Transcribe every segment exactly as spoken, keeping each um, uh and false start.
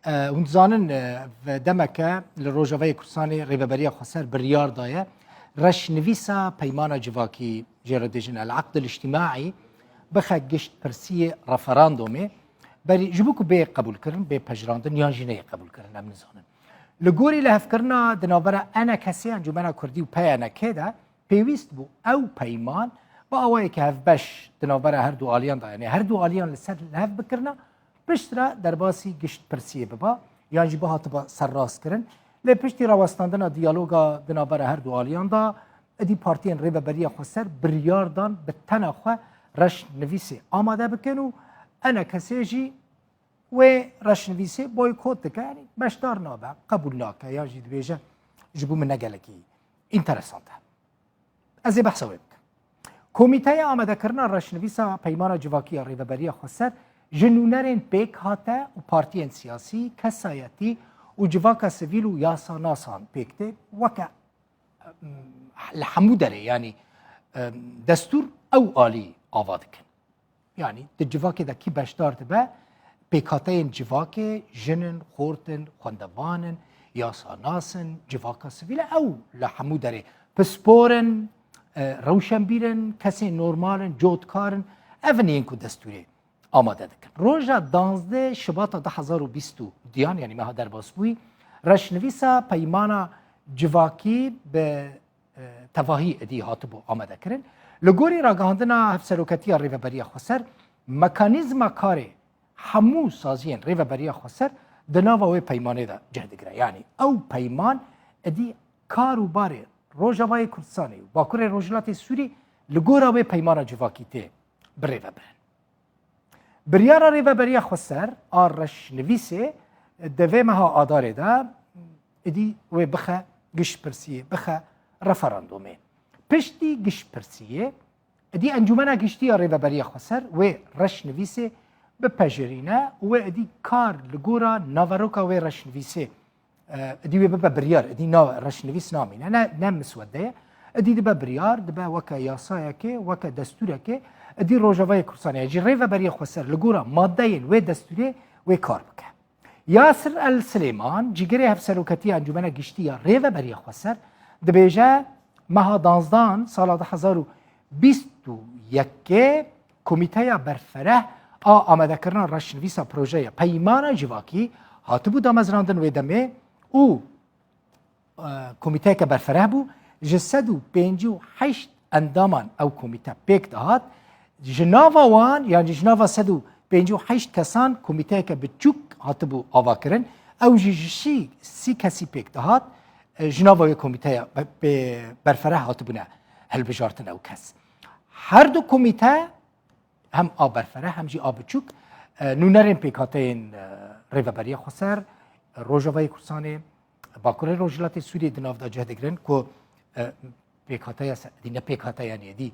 E, hûn dizanin, e, ve demeke li Rojavayê Kurdistanê Rêveberiya Xweser biryar daye reşnivîsa Peymana Civakî, jê re dibêjin El-Aqd el-Îctîmaî, bixe gişt pirsiyê referandumê. Berî, ji bo ku bê qebûlkirin, bê pejirandin yan jî neyê qebûlkirin, em nizanin. Li gorî lihevkirina di navbera ENKSê, Encûmena Kurdî û P Y N K de, pêwîst bû ew peyman bi awayeke hevbeş di navbera her du aliyan de, yanî her du aliyan li ser lihev bikirina, piştre derbasî gişt pirsiyê biba, yan jî bihatiba serrastkirin. Lê piştî rawestandina diyaloga di navbera her du aliyan de, êdî partiyên Rêveberiya Xweser biryar dan bi tena xwe reşnivîsê amade bikin û ENKSê jî wê reşnivîsê boykot dike, yanî beşdar nabe, qebûl nake, yan jî dibêje, ji bo min ne gelekî înteresant e. Ez ê behsa wê bikim. Komîteya amadekirina reşnivîsa Peymana Civakî ya Rêveberiya Xweser ji nûnerên pêkhate û partiyên siyasî, kesayetî û civaka sivîl û yasanasan pêk tê, weke, em, li hemû derê, yanî, em, destûr ew alî ava dikin. Yanî di civakê de kî beşdar dibe, pêkhateyên civakê jin in, xort in, xwendevan in, yasanas in, civaka sivîl e, ew li hemû derê pispor in, e, rewşenbîr in, kesên normal in, cotkar in. Ev in yên ku destûrê amade dikin. Roja danzdeh Şibata du hezar û bîst û duyan, yanî meha derbasbûyî, reşnivîsa Peymana Civakî bi e, tevahî êdî hatibû amadekirin. Li gorî ragihandina Hevseroketiya Rêveberiya Xweser, mekanîzma karê hemû saziyên Rêveberiya Xweser di nava wê peymanê de cih digire. Yanî ew peyman êdî kar û barê Rojavayê Kurdistanê û Bakurê Rojhilatê Sûrî li gora wê peymana civakî tê birêvebirin. Biryara Rêveberiya Xweser a reşnivîsê di vê meha Adarê de êdî wê bixe giştpirsiyê, bixe referandumê. Piştî giştpirsiyê, êdî Encûmena Giştî ya Rêveberiya Xweser wê reşnivîsê bipejirîne û wê êdî kar li gora naveroka wê reşnivîsê, e, êdî wê bibe biryar, êdî na, reşnivîs namîne, ne, ne miswede ye. Êdî dibe biryar, dibe weke yasayekê, weke destûrekê, êdî Rojavayê Kurdistanê, ya jî Rêveberiya Xweser li gora madeyên wê destûrê wê kar bike. Yasir El Silêman, cîgirê Hevseroketiya Encûmena Giştî ya Rêveberiya Xweser, dibêje, meha danzdan sala du hezar û bîst û yekê Komîteya Berfereh a amadekirina reşnivîsa projeya Peymana Civakî hatibû damezrandin wê demê û, e, komîteyeke berfereh bû. Ji sed û pêncî û heşt endaman ew komîte pêk dihat. Ji nava wan, yan jî ji nava sed û pêncî û heşt kesan komîteyeke biçûk hatibû avakirin. Ew jî ji şî, sî kesî pêk dihat. E, ji nava wê komîteya be-, be-, berfereh hatibûne hilbijartin ew kes. Her du komîte hem a berfereh hem jî a biçûk, e, nûnerên pêkhateyên, e, Rêveberiya Xweser, Rojavayê Kurdistanê, Bakurê Rojhilatê Sûriyê di nav de cih digirin ku, e, pêkhateya se-, dî ne pêkhateya niyê dî,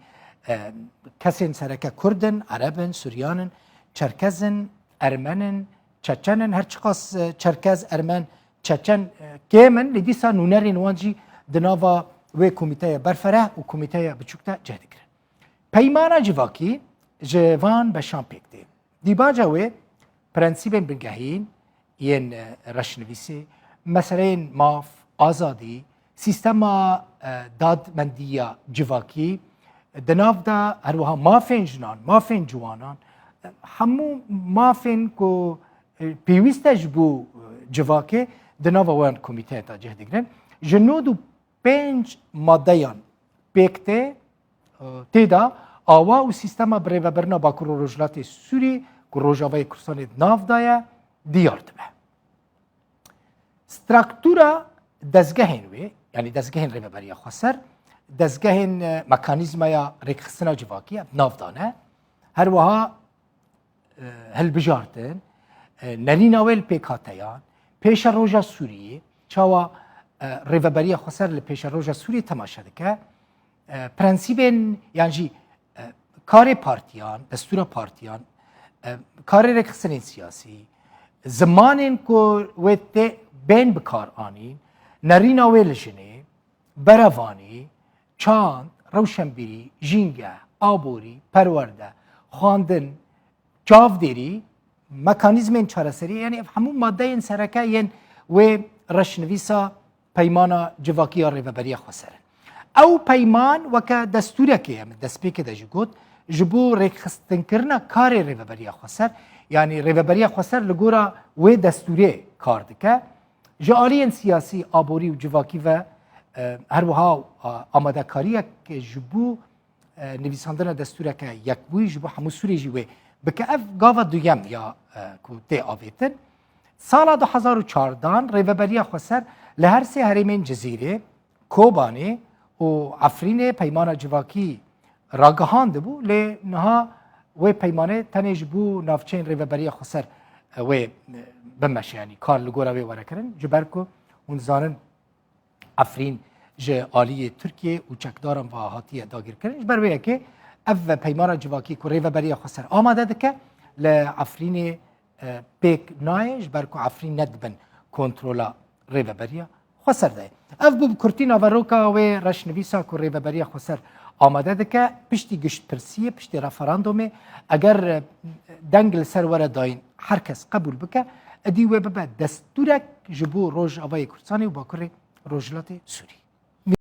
e, kesên sereke Kurd in, Ereb in, Suryan in, Çerkez in, Ermen in, Çeçen in, her çiqas, e, Çerkez, Ermen, Çeçen, e, kêm in, lê dîsa nûnerên wan jî di nava wê komîteya berfereh û komîteya biçûk de cih digirin. Peymana civakî ji van beşan pêk tê. Dîbaca wê, prensîbên bingehîn yên, e, reşnivîsê, meseleyên maf, azadî, sîstema, e, dadmendiya civakî, di nav de her wiha mafên jinan, mafên ciwanan, e, hemû mafên ku, e, pêwîst e ji bo, e, civakê, di nava wan komîteya de cih digirin. Ji nod û pênc madeyan pêk tê, e, tê de awa û sîstema birêvebirina Bakur û Rojhilatê Sûrî ku Rojavayê Kurdistanê di nav de ye, diyar dibe. Struktûra dezgehên wê, yanî dezgehên Rêveberiya Xweser, dezgehên, e, mekanîzmaya rêkxistina civakî ev di nav de ne. Her wiha e, hilbijartin, e, nerîna wê li pêkhateyan, pêşeroja Sûriyê, çawa, e, Rêveberiya Xweser li pêşeroja Sûriyê temaşe dike, e, prensîbên yan jî, e, karê partiyan, destûra partiyan, e, karê rêkxistinên siyasî, zimanên ku wê tê bên bikaranîn, nerîna wê li jinê, berevanî, çand, rewşenbîrî, jîngeh, aborî, perwerde, xwendin, çavdêrî, mekanîzmên çareseriyê, yanî ev hemû madeyên sereke yên wê reşnivîsa peymana civakî ya Rêveberiya Xweser in. Ew peyman weke destûrekê ye, min destpêkê de jî got, ji bo rêkxistinkirina karê Rêveberiya Xweser, yanî Rêveberiya Xweser li gora wê destûrê kar dike. Ji aliyên siyasî, aborî û civakî ve, e, her wiha, a, amadekariyek ji bo, e, nivîsandina destûreke yekbûyî ji bo hemû Sûriyê jî wê bike. Ev gava duyem ya, e, ku tê avêtin. Sala du hezar û çardan Rêveberiya Xweser li her sê herêmên Cizîrê, Kobanê û Efrînê peymana civakî ragihandibû, lê niha wê peymanê tenê ji bo navçeyên Rêveberiya Xweser, e, wê, e, bimeşe, yanî kar li gora wê were kirin. Ji ber ku hûn zanin Efrîn ji aliyê Tirkiyê û çekdaran ve hatiye dagirkirin. Ji ber wê yekê ev peymana civakî ku Rêveberiya Xweser amade dike, li Efrînê, e, pêk nayê, ji ber ku Efrîn ne di bin kontrola Rêveberiya Xweser de ye. Ev bû bi kurtî naveroka wê reşnivîsa ku Rêveberiya Xweser amade dike, piştî giştpirsiyê, piştî referandumê, eger, e, deng li ser were dayîn, her kes qebûl bike, edî wê bibe destûrek ji bo Rojavayê Kurdistanê û Bakurê Rojhilatê Sûrî.